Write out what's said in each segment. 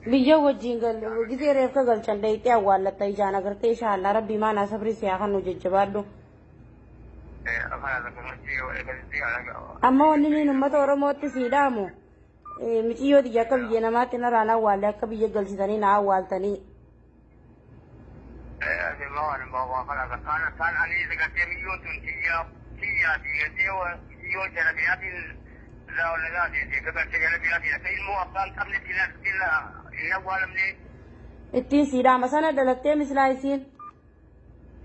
Biyya wajjin gisee reefka galchan dayixee awwaallatta ijaan agartee inshaAllah rabbi maanaa sabri siyaa kan nu jajjabaadhu. Amma wanni niin uummata Oromootti sii dhaamu miciyyoo tiyya akka biyya namaatti narraan awwaalle akka biyya galchitanii na awwaaltanii. Ittiin sii dhaama sana dhalattee misilaa isiin.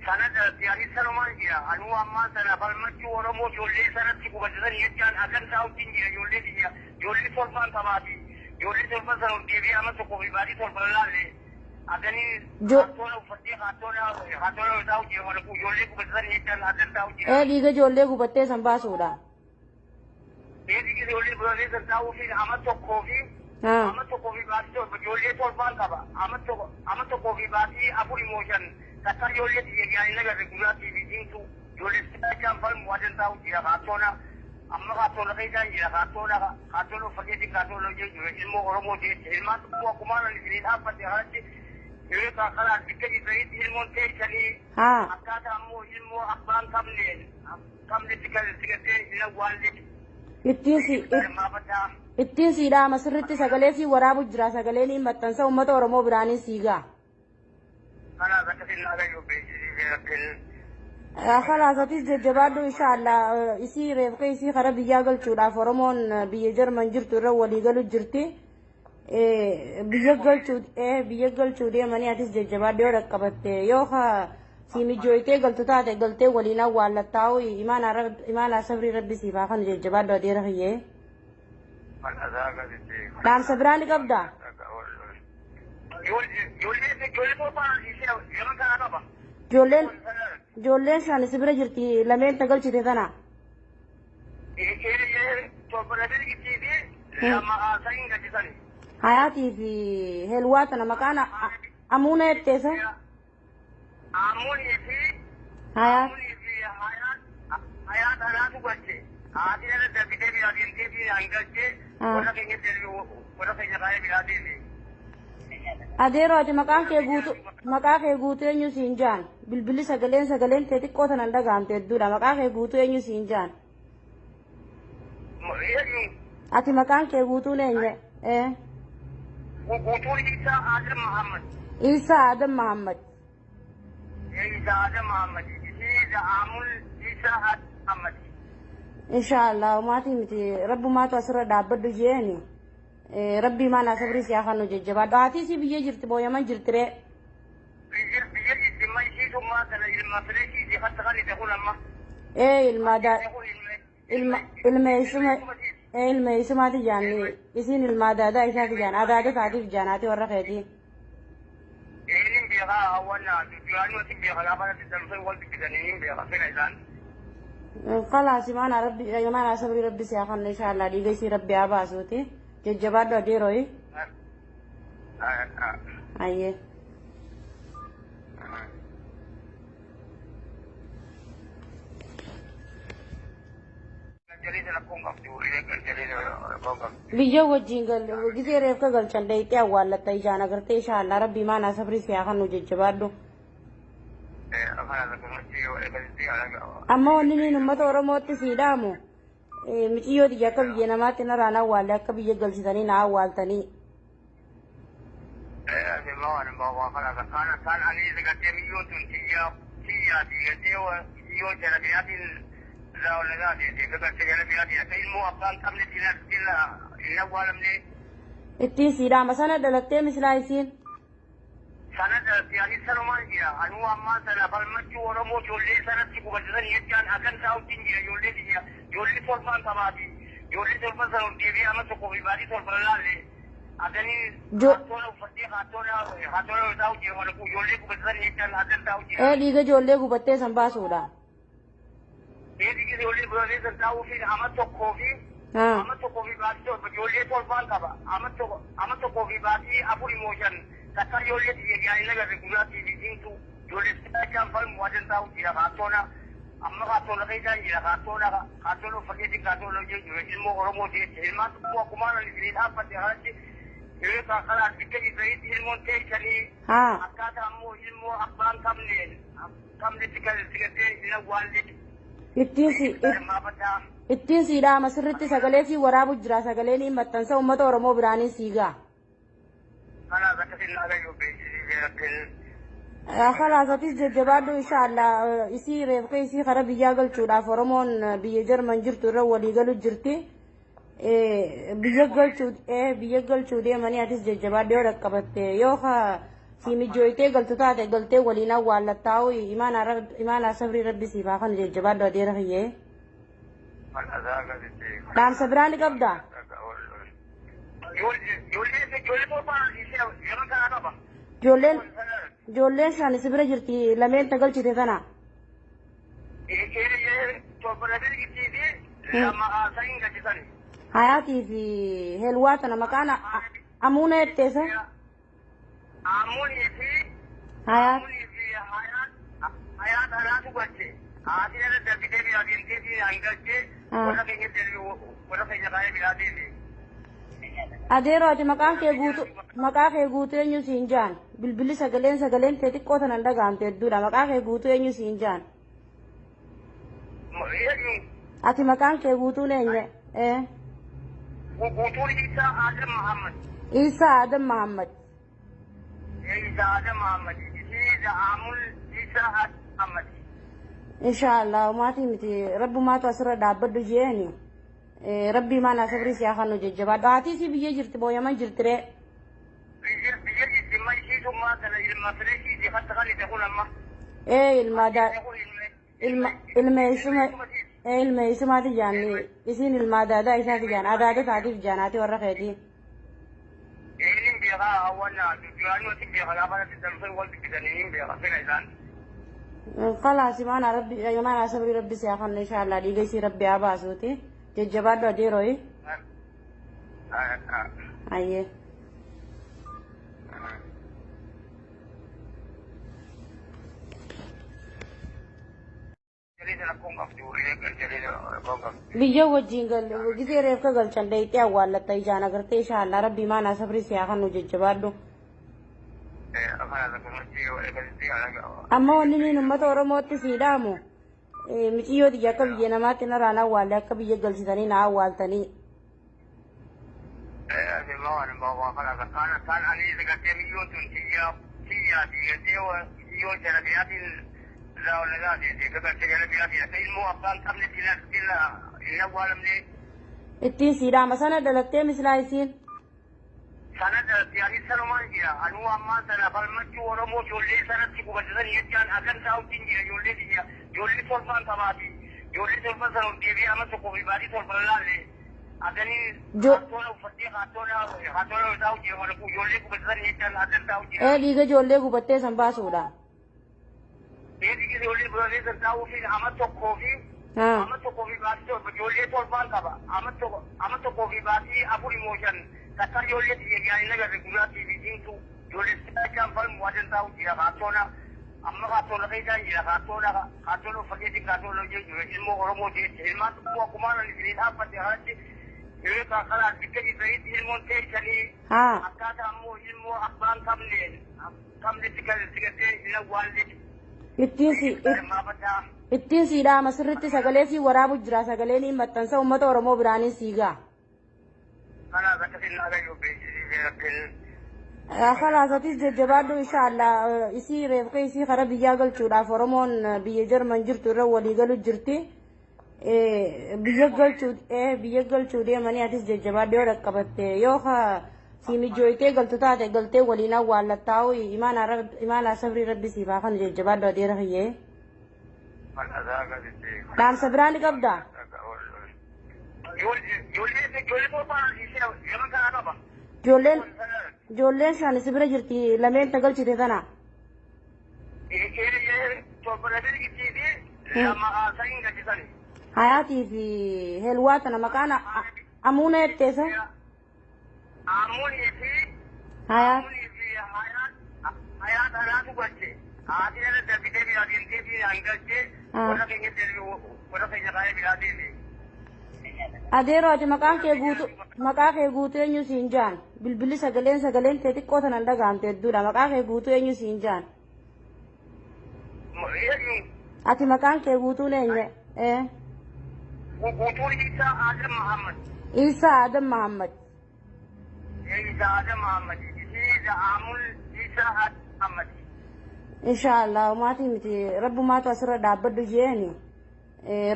Sana dhalatti ani sanumaan jira. Anuu ammaa sana falmachuu Oromoo ijoollee sanatti qubatisan jechaan akkan taa'utti jira ijoollee biyya ijoollee torbaan qabaati. Ijoollee torban sana ol deebi'ee amma tokkoo fi baatii torban laalle akanii kaartoona uffattee kaartoona kaartoona taa'u jira mana ijoollee qubatisan jechaan akkan taa'u jira. Ee dhiiga ijoollee gubattee san baasuudha. Ee dhiiga ijoollee gubattee san taa'uu fi amma tokkoo fi amma tokkoo fi baatii torba ijoollee torbaan qaba. Amma tokkoo fi baatii afur immoo shan takka ijoollee biyya jaanii nagarre gurraattii fi diimtuu ijoollee jechaan falmu adan taa'u jira kaartoona amma kaartoona keessaan jira kaartoona kaartoona uffateetiin kaartoona hojii jiru ilmoo Oromoo jecha ilmaan tokko akkuma ani isinii dhaabbate kanatti yeroo kanaan bikka jirtanitti ilmoon teessanii akkaataa ammoo ilmoo abbaan qabne qabnetti kan sigattee hin awwaalle. Ittiin sii dhaama sirriitti sagalee sii waraabu jira sagaleen hin maxxansa uummata Oromoo biraanii sii ga'a. Khalaas atis jajjabaadhu inshaAllah isii reefka isii kara biyyaa galchuudhaaf Oromoon biyya Jarman jirtu irra walii galu jirti. Biyya galchuu biyya galchuu deemanii atis jajjabaadhu yoo dhaqqabatte yoo si mijooytee galtu taate galtee waliin awwaallattaa'u imaanaa sabrii rabbi siif haa kanu jajjabaadhu adeera kiyyee. Dhaamsa biraa ni qabdaa? Ijoolleen ijoolleen shan si bira jirti lameen ta galchite tana. Hayaatii fi helwaa tana maqaan amuuna jetteessa. Amuunii fi Hayaat. Amuunii fi hayaat anaatu galche. Haati nana darbitee biraa deemtee fi an galche warra keenya warra keenya kaayee biraa deeme. Adeeroo ati maqaan kee guutuu maqaa kee guutuu eenyu siin jaan bilbilli sagaleen sagaleen tee xiqqoo tanan dhagahamte hedduudha maqaa kee guutuu eenyu siin jaan. Ati maqaan kee guutuun eenyu? Guutuun Isaa Adam Muhammad. Isaa Adam Muhammad. Isaa Adam Muhammad. Isii Amuun Isaa Adam Muhammad. Inshallah maatii miti rabbumaatu asirra dhaabbadhu jeeni. Rabbii maanaa sabrii siyaa kan nu jajjabaadhu. Haati isii biyya jirti moo Yaman jirti ree? Biyya jirti ma ishii summaa kana ilma fireeshii isii hatta kan ite kun amma. Ee ilma ilma ilma eessuma ilma eessumaati jaanni isiin ilma adaadaa isaati jaan adaada taatiif jaan haati warra keetii. Inni beekaa hawwannaa duraanii wasi beekaa gaafa natti dalfee wal dubbisanii inni beekaa fira isaan. Khalaas imaanaa rabbi imaanaa sabrii rabbi siyaa kan inshallah dhiiga isii rabbi haa baasuuti. Jajjabaadhu adeerooyi. Ayyee. Biyya wajjin gisee reefka galchan dayixee awwaallatta ijaan agartee inshaAllah rabbi maanaa sabrii siyaa kan nu jajjabaadhu. Amma wanni niin uummata Oromootti sii dhaamu miciyyoo tiyya akka biyya namaatti narraan awwaalle akka biyya galchitanii na awwaaltanii. Ittiin sii dhaama sana dhalattee misilaa isiin. Sana dhalatti ani sanumaan jira. Anuu ammaa sana falmachuu Oromoo ijoollee sanatti qubatisan jechaan akkan taa'utti jira ijoollee biyya ijoollee torbaan qabaati. Ijoollee torban sana ol deebi'ee amma tokkoo fi baatii torban laalle akanii kaartoona uffattee kaartoona kaartoona taa'u jira mana ijoollee qubatisan jechaan akkan taa'u jira. Ee dhiiga ijoollee gubattee san baasuudha. Ee dhiiga ijoollee gubattee san taa'uu fi amma tokkoo fi amma tokkoo fi baatii torba ijoollee torbaan qaba. Amma tokkoo fi baatii afur immoo shan takka ijoollee biyya jaanii nagarre gurraattii fi diimtuu ijoollee jechaan falmu adan taa'u jira kaartoona Amma kaattoon keessaan jira kaattoon kaattoon uffateetiin kaattoon hojii jiru ilmoo Oromoo jecha ilmaan tokko akkuma isinii dhaabbate kanatti yeroo kanaan bikka jirtanitti ilmoon teessanii akkaataa ammoo ilmoo abbaan qabneen qabnetti galtee hin awwaalle. Ittiin sii dhaama sirritti sagalee sii waraabu jira sagaleen hin maxxansa uummata Oromoo biraanii sii ga'a. Kanaaf akkasiin agayyoo beeksisee. Khalaas atis jajjabaadhu inshallah isii reefka isii kara biyyaa galchuudhaaf Oromoon biyya Jarman jirtu irra walii galu jirti. Biyya galchuu biyya galchuu deemanii atis jajjabaadhu yoo dhaqqabatte yoo si mijooytee galtu taate galtee waliin awwaallattaa'u imaanaa sabrii rabbi siif haa kanu jajjabaadhu adeera kiyyee. Dhaamsa biraa ni qabdaa? Ijoolleen shan si bira jirti lameen ta galchite tana. Hayaatii fi helwaa tana maqaan amuuna jetteessa. Amuunii fi Hayaat. Hayaat alaatu galche. Haati irra darbitee biraa deemtee fi hangalchee warra keenya warra keenya kaayee biraa deeme. Adeeroo ati maqaan kee guutuu maqaa kee guutuu eenyu siin jaan bilbilli sagaleen sagaleen tee xiqqoo tanan dhagahamte hedduudha maqaa kee guutuu eenyu siin jaan. Ati maqaan kee guutuun eenyu? Guutuun Isaa Adam Muhammad. Isaa Adam Muhammad. Isaa Adam Muhammad. Isaa Amul Isaa Adam Muhammad. Inshallah maatii miti rabbumaatu asirra dhaabbadhu jeeni. Rabbii maanaa sabrii siyaa kan jajjabaadhu. Haati si biyya jirti booyaman jirti ree. Biyya jirti ma ishiitummaa kana ilma fireeshiiti hatta kan ite kun amma. Ilma ilma ilma ilma isumaati jaanni isiin ilma adaadaa isaati jaan adaada taatiif jaan haati warra keetii. Inni beekaa hawwannaa duraanii beekaa gaafa natti dalfee wal dubbisanii hin beekaa fira isaan. Khalaas imaanaa rabbi imaanaa sabrii rabbi siyaa kan inshallah dhiiga isii rabbi haa baasuuti. Jajjabaadhu adeerooyi. Ayyee. Biyya wajjin gisee reefka galchan dheeyxee awwaallatta ijaan agartee inshallah rabbi imaanaa sabrii siyaa kan nu jajjabaadhu. Amma wanni niin uummata Oromootti sii dhaamu miciyyoo xiyya akka biyya namaatti narraan awwaalle akka biyya galchitanii na awwaaltanii. Ittiin sii dhaama sana dhalattee misilaa isiin. Sana dhalattee ani sanumaan jira anuu ammaa sana falmachuu Oromoo ijoollee sanatti qubachisan jechaan akkan taa'utti jira ijoollee tiyya ijoollee torban qabaati ijoollee torban sana deebi'ee amma tokkoo fi baatii torban laalle akanii kaattoona uffattee kaattoona kaattoona taa'u jira mana ijoollee qubachisan jechaan akkan taa'u jira. Dhiiga ijoollee gubattee san baasuudha. Dhiiga ijoollee gubattee san taa'uu fi ama tokkoo fi ama tokkoo fi baatii torba ijoollee torban qaba ama tokkoo fi baatii afur immoo shan. Takka ijoollee xiyya jaanii nagarre gurraattii fi diimtuu ijoollee jechaan falmu adan taa'u jira kaattoona amma kaattoona keessaan jira kaattoona kaattoona uffateetiin kaattoona hojii jiru ilmoo Oromoo jecha ilmaan tokko akkuma isinii dhaabbate kanatti yeroo kanaan bikka jirtanitti ilmoon teessanii akkaataa ammoo ilmoo abbaan qabneen qabnetti galtee hin awwaalle. Ittiin sii dhaama sirritti sagalee sii waraabu jira sagaleen hin maxxansa uummata Oromoo biraanii sii ga'a. Khalaas atis jajjabaadhu inshallah isii reefka isii kara biyyaa galchuudhaaf Oromoon biyya Jarman jirtu irra walii galu jirti. Biyya galchuu biyya galchuu deemanii atis jajjabaadhu yoo dhaqqabatte yoo si mijooytee galtu taate galtee waliin awwaallattaa'u imaanaa sabrii rabbi siif haa kanu jajjabaadhu adeera kiyyee. Dhaamsa biraa ni qabdaa? Ijoolleen shan si bira jirti lameen ta galchite tana. Hayaatii fi helwaa tana maqaan amuuna jetteessa. Amuunii fi Hayaat. Hayaat alaatu galche. Haati irra darbitee biraa deemtee fi hangalchee warra keenya warra keenya kaayee biraa deeme. Adeeroo ati maqaan kee guutuu maqaa kee guutuu eenyu siin jaan bilbilli sagaleen sagaleen tee xiqqoo tanan dhagahamte hedduudha maqaa kee guutuu eenyu siin jaan. Ati maqaan kee guutuun eenyu? Guutuun Isaa Adam Muhammad. Isaa Adam Muhammad. Isaa Adam Muhammad. Isii Amul Isaa Adam Muhammad. Inshaallah maatii miti rabbumaatu asirra dhaabbadhu jeeni.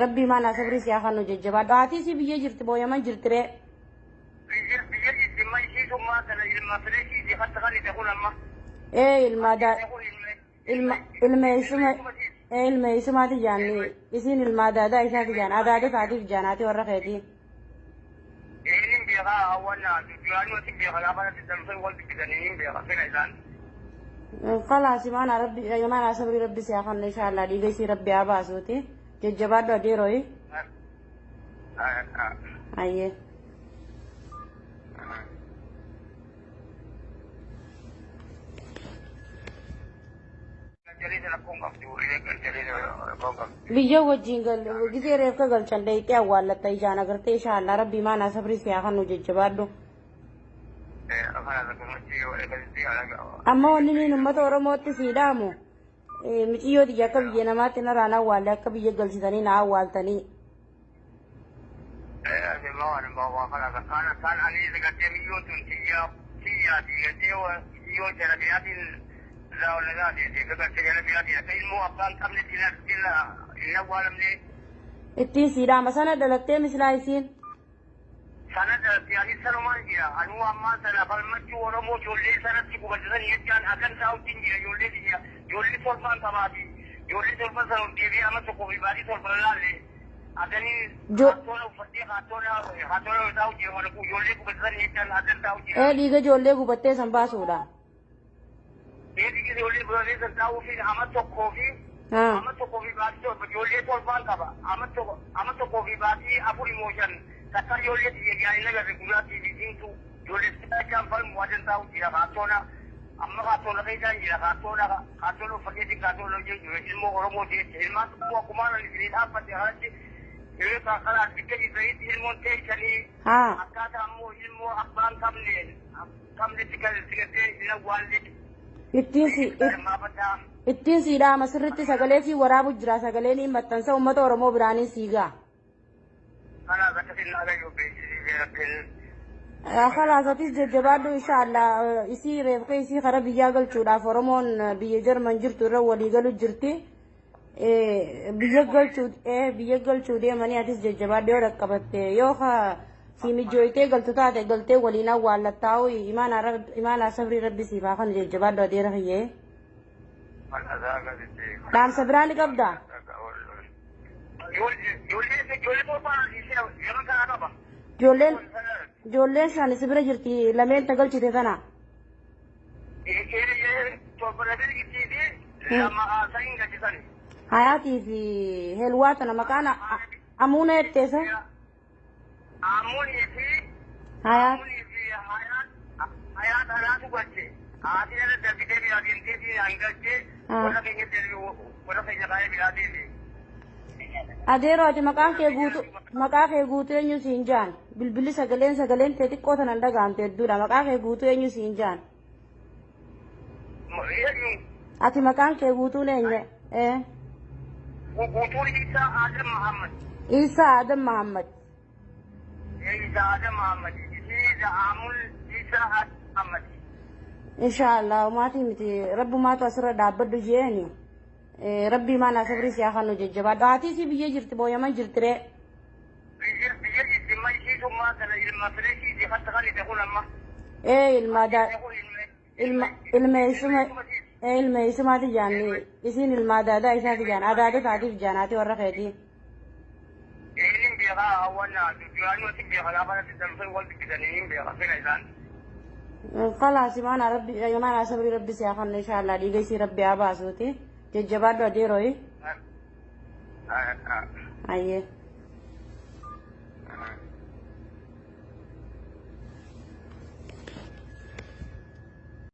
Rabbii maanaa sabrii siyaa kan nu jajjabaadhu. Haati isii biyya jirti booyaman jirti ree. Biyya jirti ma ishii summaa kana ilma fireeshii isii hatta kan ite kun amma. Ilma ilma ilma isuma ilma isumaati jaanni isiin ilma adaadaa isaati jaan adaada taatiif jaanaati warra keetii. Inni beekaa hawwannaa duraanii beekaa gaafa dalfee wal dubbisanii hin beekaa fira isaan. Khalaas imaanaa rabbi imaanaa sabrii rabbi siyaa kan inshaallah dhiiga isii rabbi haa baasuuti. Jajjabaadhu adeerooyi. Ayyee. Biyya wajjin gisee reefka galchan dheeyxee awwaallatta ijaan agartee inshaallah rabbi imaanaa sabrii siyaa kan nu jajjabaadhu. Amma wanni niin uummata Oromootti sii dhaamu miciyyoo tiyya akka biyya namaatti narraan awwaalle akka biyya galchitanii na awwaaltanii. Ittiin sii dhaama sana dhalattee misilaa isiin. Sana dhalatti ani sanumaan jira anuu ammaa sana falmachuu Oromoo ijoollee sanatti qubachisan jechaan akkan taa'utti jira ijoollee biyya ijoollee torban qabaati ijoollee torban sana deebi'ee amma tokkoo fi baatii torban laalle akanii haattoona uffattee haattoona haattoona taa'u jira mana ijoollee qubachisan jechaan akkan taa'u jira. Dhiiga ijoollee gubattee san baasuudha. Dhiiga ijoollee gubattee san taa'uu fi amma tokkoo fi amma tokkoo fi baatii torba ijoollee torban qaba amma tokkoo fi baatii afur immoo shan. Takka ijoollee biyya jaanii agarre gurraattii fi diimtuu ijoollee jechaan falmu wadan taa'u jira kaattoona amma kaattoona keessaan jira kaattoona kaattoona uffateetiin kaattoona hojii jiru ilmoo Oromoo jecha ilmaan tokko akkumaan ani isinii dhaabbate kanatti yeroo kaakalaas bikka jirtanitti ilmoon teessanii akkaataa ammoo ilmoo abbaan qabne qabnetti kan sigattee hin awwaalle. Ittiin sii dhaama sirriitti sagalee sii waraabu jira sagaleen hin maxxansa uummata Oromoo biraaniin sii ga'a. Khalaas atis jajjabaadhu inshaallah isii reefka isii kara biyyaa galchuudhaaf Oromoon biyya Jarman jirtu irra walii galu jirti. Biyya galchuu biyya galchuu deemanii atis jajjabaadhu yoo dhaqqabatte yoo si mijooytee galtu taate galtee waliin awwaallattaa'u imaanaa sabrii rabbi siif haa kan jajjabaadhu adeera kiyyee. Dhaamsa biraa ni qabdaa? Ijoolleen shan si bira jirti lameen tagalchite tana. Hayaatii fi helwaa tana maqaan amuuna jetteessa. Amuunii fi Hayaat. Hayaat alaatu galche. Haati irra darbitee biraa deemtee fi hangalchee warra keenya warra keenya kaayee biraa deeme. Adeeroo ati maqaan kee guutuu maqaa kee guutuu eenyu siin jaan bilbilli sagaleen sagaleen tee xiqqoo tanan dhagahamte hedduudha maqaa kee guutuu eenyu siin jaan. Ati maqaan kee guutuun eenyu? Guutuun Isaa Adam Muhammad. Isaa Adam Muhammad. Isaa Adam Muhammad. Isii Amul Isaa Adam Muhammad. Inshaallah maatii miti rabbumaatu asirra dhaabbadhu jeeni. Rabbii maanaa sabrii siyaa kan nu jajjabaadhu. Haati isii biyya jirti booyaman jirti ree. Biyya jirti ma ishii summaa kana ilma fireeshii isii hatta kan ite kun amma. Ilma ilma ilma isuma ilma isumaati jaanni isiin ilma adaadaa isaati jaan adaada taatiif jaanaati warra keetii. Inni beekaa hawwannaa duraanii beekaa gaafa dalfee wal dubbisanii hin beekaa fira isaan. Khalaas imaanaa rabbi imaanaa sabrii rabbi siyaa kan inshaallah dhiiga isii rabbi haa baasuuti. Jajjabaadhu adeerooyi. Ayyee.